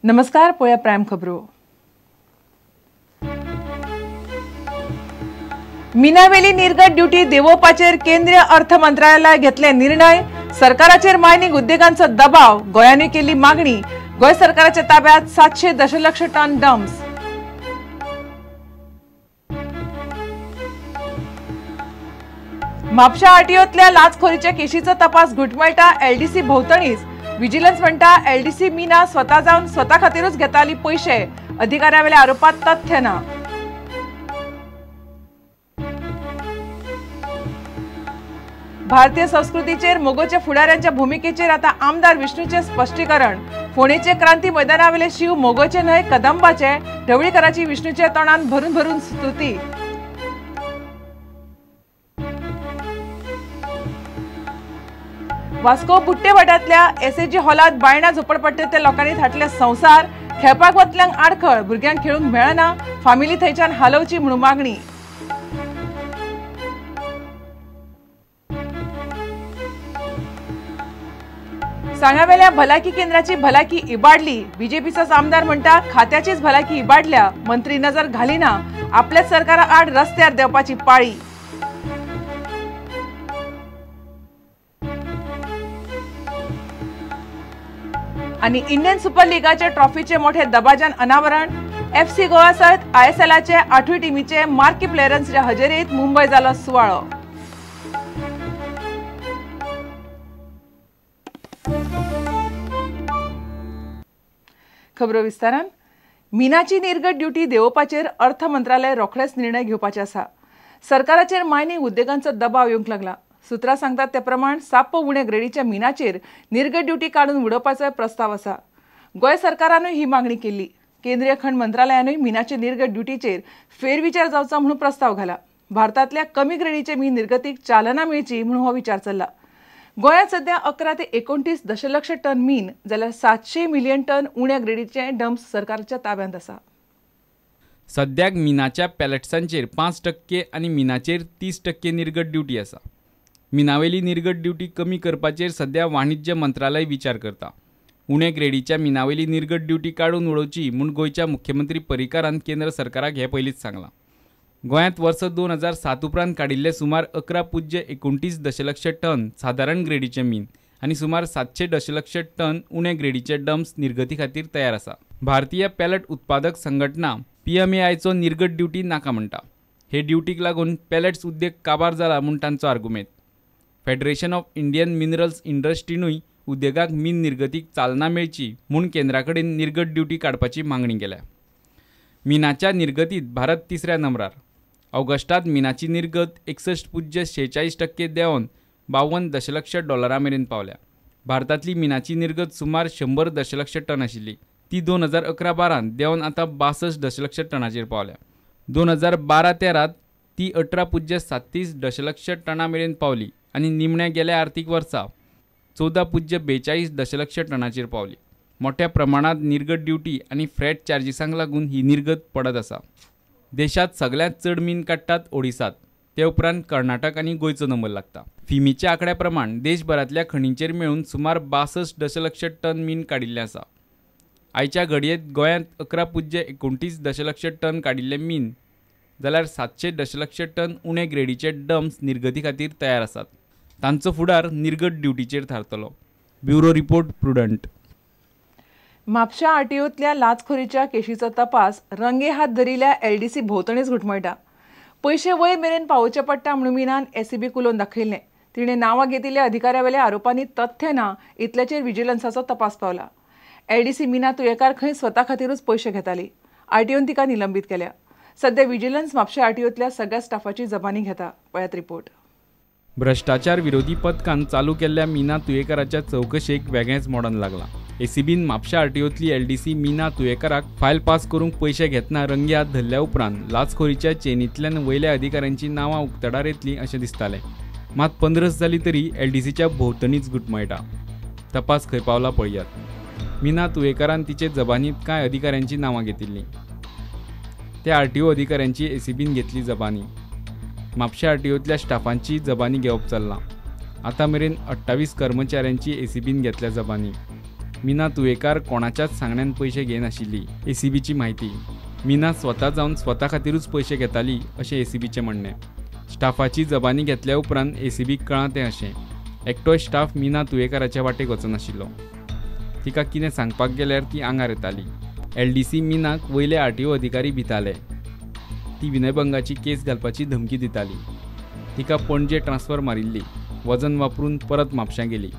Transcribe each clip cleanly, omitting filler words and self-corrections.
नमस्कार, पळया प्रायम खबरो. मिनावेली निर्गत ड्युटी देंवोवपाचेर केंद्रीय अर्थ मंत्रालयान घेतले निर्णय. सरकाराचेर मायनिंग उद्देगांचो दबाव, गोंयांनी केल्ली मागणी. गोंय सरकाराच्या ताब्यात 700 दशलक्ष टन डम्प्स. म्हापशा आरटीओतल्या लाचखोरीच्या केशीचो तपास घुटमळटा. एलडीसी भोवतणीच विजिलन्स म्हणटा एलडीसी मीना स्वता जावन स्वता खातीरूच घेताली पयशे. अधिकाऱ्यावेल्या आरोपात तथ्य ना. भारतीय संस्कृतीचेर मोगोच्या फुडाऱ्यांच्या भुमिकेचेर आता आमदार विष्णूचे स्पश्टीकरण. फोंडेचे क्रांती मैदानावेले शिव मोगोचे न्हय कदंबाचे. ढवळीकराची विष्णूच्या तोंडान भरून भरून स्तुती. वास्को बुट्टेवाड्यांतल्या एसएजी हॉलांत बायणा झोपडपट्टेंतल्या लोकांनी थाटले संवसार. खेळपाक वतल्यांक आडखळ, भुरग्यांक खेळूंक मेळना, फामिली थंयच्यान हालोवची म्हणून मागणी. सांग्यावेल्या भलायकी केंद्राची भलायकी इबाडली. बीजेपीचाच आमदार म्हणटा खात्याचीच भलायकी इबाडल्या, मंत्री नजर घालिना, आपल्याच सरकारा आड रस्त्यार देंवपाची पाळी. आनी इंडियन सुपर लिगाचे ट्रॉफीचे मोठे दबाज्यान अनावरण. एफसी गोवा सयत आयएसएलाचे 8वी टिमीचे मार्की प्लेयर्सच्या हजेरीत मुंबय जालो सुवाळो. खबरो विस्तारान. मिनाची निर्गत ड्युटी देंवोवपाचेर अर्थ मंत्रालय रोखडेच निर्णय घेवपाचे आसा. सरकाराचेर मायनिंग उद्देगांचो दबाव येवंक लागला. सूत्रां सांगतात ते प्रमाण साप्प उणे ग्रेडीच्या मिनाचेर निर्गत ड्युटी काडून उडोवपाचो प्रस्ताव आसा. गोंय सरकारानूय ही मागणी केल्ली. केंद्रीय खण मंत्रालयानूय मिनाचे निर्गत ड्युटीचेर फेरविचार जावचो म्हणून प्रस्ताव घाला. भारतांतल्या कमी ग्रेडीचे मीन निर्गतीक चालना मेळची म्हणून हो विचार चल्ला. गोंयांत सध्या 11 ते 29 दशलक्ष टन मीन जाल्यार 700 मिलियन टन उण्या ग्रेडीचे डम्प्स सरकारच्या ताब्यांत आसा. सद्याक मिनाच्या पॅलेट्सांचेर 5% आनी मिनाचेर 30% निर्गत ड्युटी आसा. मिनावेली निर्गत ड्युटी कमी करपाचेर सद्या वाणिज्य मंत्रालय विचार करता. उणे ग्रेडीच्या मिनावेली निर्गत ड्युटी काडून उडोवची म्हूण गोंयच्या मुख्यमंत्री पर्रीकारान केंद्र सरकाराक हे पयलींच सांगलां. गोंयांत वर्स 2007 उपरांत काडिल्ले सुमार 11.29 दशलक्ष टन सादारण ग्रेडीचे मीन आनी सुमार 700 दशलक्ष टन उणे ग्रेडीचे डम्प्स निर्गती खातीर तयार आसा. भारतीय पॅलेट उत्पादक संघटना PMAIचो निर्गत ड्युटी नाका म्हणटा. हे ड्युटीक लागून पॅलेट्स उद्देग काबार जाला म्हूण तांचो आर्गुमेंत. फेडरेशन ऑफ इंडियन मिनरल्स इंडस्ट्रीनूय उद्देगाक मीन निर्गतीक चालना मेळची म्हूण केंद्रा कडेन निर्गत ड्युटी काडपाची मागणी केल्या. मिनाच्या निर्गतीत भारत तिसऱ्या नंबरार. ऑगस्टात मिनाची निर्गत 61.46% देंवन 52 दशलक्ष डॉलरा मेरेन पावल्या. भारतांतली मिनाची निर्गत सुमार 100 दशलक्ष टन आशिल्ली. ती 2011-12 देंवन आतां 62 दशलक्ष टनाचेर पावल्या. 2012-13 ती 18.37 दशलक्ष टना मेरेन पावली आनी निमण्या गेल्या आर्थीक वर्सा 14.42 दशलक्ष टनाचेर पावली. मोठ्या प्रमाणांत निर्गत ड्युटी आनी फ्रेट चार्जीसांक लागून ही निर्गत पडत आसा. देशांत सगळ्यांत चड मीन काडटात ओडिसात, ते उपरांत कर्नाटक आनी गोंयचो नंबर लागता. फिमीच्या आंकड्या प्रमाण देशभरांतल्या खणींचेर मेळून सुमार 62 दशलक्ष टन मीन काडिल्लें आसा. आयच्या घडयेत गोंयांत 11.29 दशलक्ष टन काडिल्लें मीन जाल्यार 700 दशलक्ष टन उणे ग्रेडीचे डम्प्स निर्गती खातीर तयार आसात. तांचो फुडार निर्गत ड्युटीचेर थारतलो. Bureau report, Prudent. म्हापशा आरटीओतल्या लाचखोरीच्या केशीचो तपास रंगेहात धरिल्ल्या एलडीसी भोंवतणीच घुटमळटा. पयशे वयर मेरेन पावोवचे पडटा म्हणून मीनान एसीबीक उलोवन दाखयल्लें. तिणें नांवां घेतिल्ल्या अधिकाऱ्यावेल्या आरोपांनी तथ्य ना इतल्याचेर विजिलन्साचो तपास पावला. एलडीसी मीना तुयेकार खंय स्वता खातीरूच पयशे घेताली. आरटीओन तिका निलंबीत केल्या. सध्या विजिलन्स म्हापशा आरटीओतल्या सगळ्या स्टाफाची जबानी घेता. पळयात रिपोर्ट. भ्रश्टाचार विरोधी पथकान चालू केल्ल्या मीना तुयेकाराच्या चवकशेक वेगळेंच मोडण लागलां. एसीबीन म्हापशा आरटीओतली एलडीसी मीना तुयेकाराक फायल पास करूंक पयशे घेतना रंगेहात धरल्या उपरांत लाचखोरीच्या चेनींतल्यान वयल्या अधिकाऱ्यांची नांवां उक्तडार येतलीं अशें दिसतालें. मात 15 जाली तरी एलडीसीच्या भोंवतणीच घुटमळटा. तपास खंय पावला पळयात. मीना तुयेकारान तिचे जबानींत कांय अधिकाऱ्यांची नांवां घेतिल्लीं. त्या आरटीओ अधिकाऱ्यांची एसीबीन घेतली जबानी. म्हापशा आरटीओतल्या स्टाफांची जबानी घेवप चल्लां. आतां मेरेन 28 कर्मचाऱ्यांची एसीबीन घेतल्या जबानी. मीना तुयेकार कोणाच्याच सांगण्यान पयशे घेनाशिल्ली एसीबीची म्हायती. मीना स्वता जावन स्वता खातीरूच पयशे घेताली अशें एसीबीचें म्हणणें. स्टाफाची जबानी घेतल्या उपरांत एसीबीक कळ्ळां तें अशें, एकटोय स्टाफ मीना तुयेकाराच्या वाटेक वचनाशिल्लो. तिका कितें सांगपाक गेल्यार ती आंगार येताली. एलडीसी मीनाक वयले आरटीओ अधिकारी भिताले. ती विनयभंगाची केस घालपाची धमकी दिताली. तिका पणजे ट्रान्सफर मारिल्ली. वजन वापरून परत म्हापशां गेली.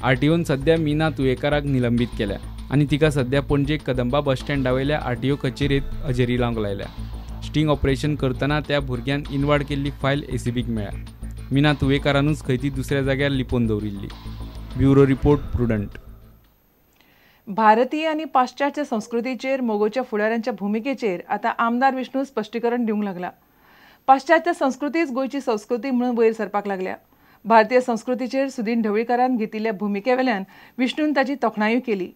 आरटीओन सध्या मीना तुयेकाराक निलंबीत केल्या आनी तिका सध्या पणजे कदंबा बस स्टँडा वयल्या आरटीओ कचेरेंत हजेरी लावंक लायल्या. स्टिंग ऑपरेशन करतना त्या भुरग्यान इनवाड केल्ली फायल एसीबीक मेळ्ळ्या. मीना तुयेकारानूच खंय ती दुसऱ्या जाग्यार लिपोवन दवरिल्ली. Bureau report, Prudent. भारतीय आनी पाश्चात्य संस्कृतीचेर मगोच्या फुडाऱ्यांच्या भुमिकेचेर आतां आमदार विष्णू स्पश्टीकरण दिवंक लागला. पाश्चात्य संस्कृतीच गोंयची संस्कृती म्हणून वयर सरपाक लागल्या. भारतीय संस्कृतीचेर सुदीन ढवळीकारान घेतिल्ल्या भुमिकेवेल्यान विष्णून ताची तोखणायूय केली.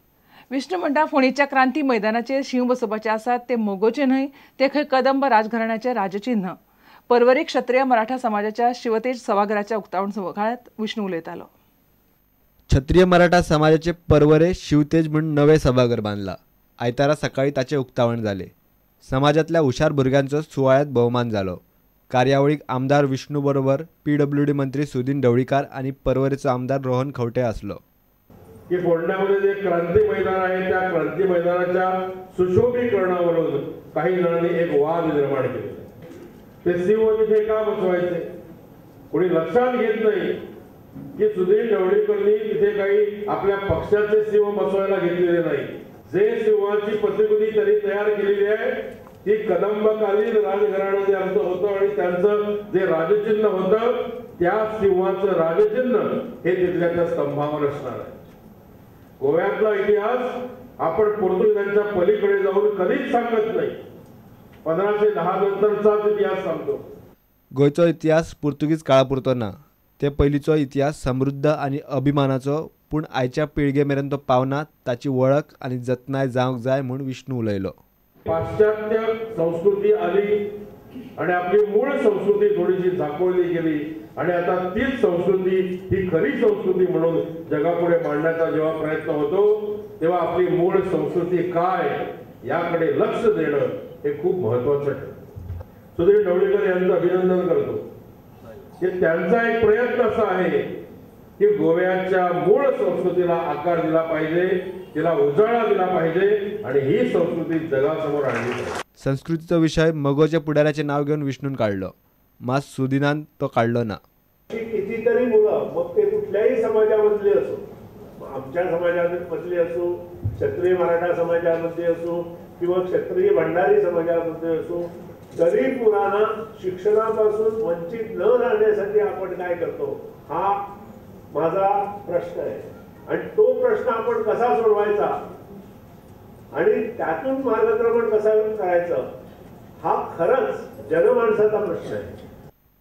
विष्णू म्हणटा, फोंडेच्या क्रांती मैदानाचेर शींव बसोवपाचे आसात ते मगोचे न्हय, ते खंय कदंब राजघराण्याचें राजचिन्ह. पर्वरी क्षत्रिय मराठा समाजाच्या शिवतेज सभाघराच्या उक्तावण सुवाळ्यांत विष्णू उलयतालो. क्षत्रिय मराठा समाजाचे पर्वरे शिवतेज म्हूण नवे सभाघर बांदला. आयतारा सकाळी ताचें उक्तावण जालें. समाजांतल्या हुशार भुरग्यांचो सुवाळ्यांत भोवमान जालो. कार्यावळीक आमदार विष्णू बरोबर पीडब्ल्यूडी मंत्री सुदीन ढवळीकार आनी पर्वरेचो आमदार रोहन खंवटे आसलो. की फोंड्यामध्ये जे क्रांती मैदान आहे त्या क्रांती मैदानाच्या सुशोभीकरणावरून काही जणांनी एक वाद निर्माण केले. ते सिंह तिथे का बसवायचे? कोणी लक्षात घेत नाही की सुधीर ढवळीकरांनी तिथे काही आपल्या पक्षाचे सिंह बसवायला घेतलेले नाही. जे सिंहाची प्रतिकृती त्यांनी तयार केलेली आहे ती कदंबकालीन राजघराणं जे आमचं होतं आणि त्यांचं जे राजचिन्ह होतं त्या सिंहाचं राजचिन्ह हे तिथल्या त्या स्तंभावर असणार आहे. गोव्यातला इतिहास आपण पोर्तुगीजांच्या पलीकडे जाऊन कधीच सांगत नाही. 1510 नंतरचाच इतिहास सांगतो. गोंयचो इतिहास पुर्तुगीज काळापुरतो ना, ते पयलींचो इतिहास समृद्ध आनी अभिमानाचो, पूण आयच्या पिळगे मेरेन तो पावना. ताची वळख आनी जतनाय जावंक जाय म्हूण विष्णू उलयलो. पाश्चात्य संस्कृती आली आणि आपली मूळ संस्कृती थोडीशी झाकोळली गेली आणि आता तीच संस्कृती ही खरी संस्कृती म्हणून जगापुढे मांडण्याचा जेव्हा प्रयत्न होतो तेव्हा आपली मूळ संस्कृती काय याकडे लक्ष देणं हे खूप महत्त्वाचं आहे. सुधीर ढवळीकर यांचं अभिनंदन करतो की त्यांचा एक प्रयत्न असा आहे की गोव्याच्या मूळ संस्कृतीला आकार दिला पाहिजे, तिला उजाळा दिला पाहिजे आणि ही संस्कृती जगासमोर आणली पाहिजे. संस्कृतीचो विषय मगोच्या पुढाऱ्याचे नाव घेऊन विष्णून काढलो, मात सुदिनान तो काढलो ना. कितीतरी मुलं, मग ते कुठल्याही समाजामधले असो, आमच्या समाजामधले असो, क्षत्रिय मराठा समाजामध्ये असो किंवा क्षत्रिय भंडारी समाजामध्ये असो, गरीब मुलांना शिक्षणापासून वंचित न राहण्यासाठी आपण काय करतो हा माझा प्रश्न आहे. आणि तो प्रश्न आपण कसा सोडवायचा आणि त्यातून मार्गक्रमण कसं करायचं हा खरंच जनमानसाचा प्रश्न आहे.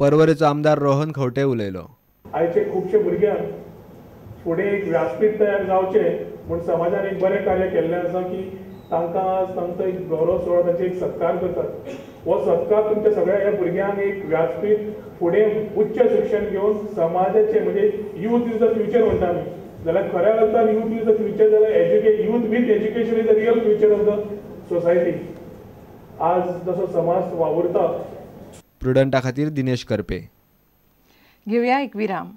पर्वरेचो आमदार रोहन खंवटे उलयलो. आयचे खुबशे भुरग्यांक फुडें एक व्यासपीठ तयार जावचें म्हूण समाजान एक बरें कार्य केल्लें आसा की तांकां आज तांचो एक गौरव सुवाळो, तांचो एक सत्कार करतात. हो सत्कार तुमच्या सगळ्या ह्या भुरग्यांक एक व्यासपीठ फुडें उच्च शिक्षण घेवन समाजाचें, म्हणजे यूथ is the future म्हणटा आमी, जाल्यार खऱ्या अर्थान यूथ is the future जाल्यार youth with education is the real future of the society. आज जसो समाज वावुरता. प्रुडंटा खातीर दिनेश करपे. घेवया एक विराम.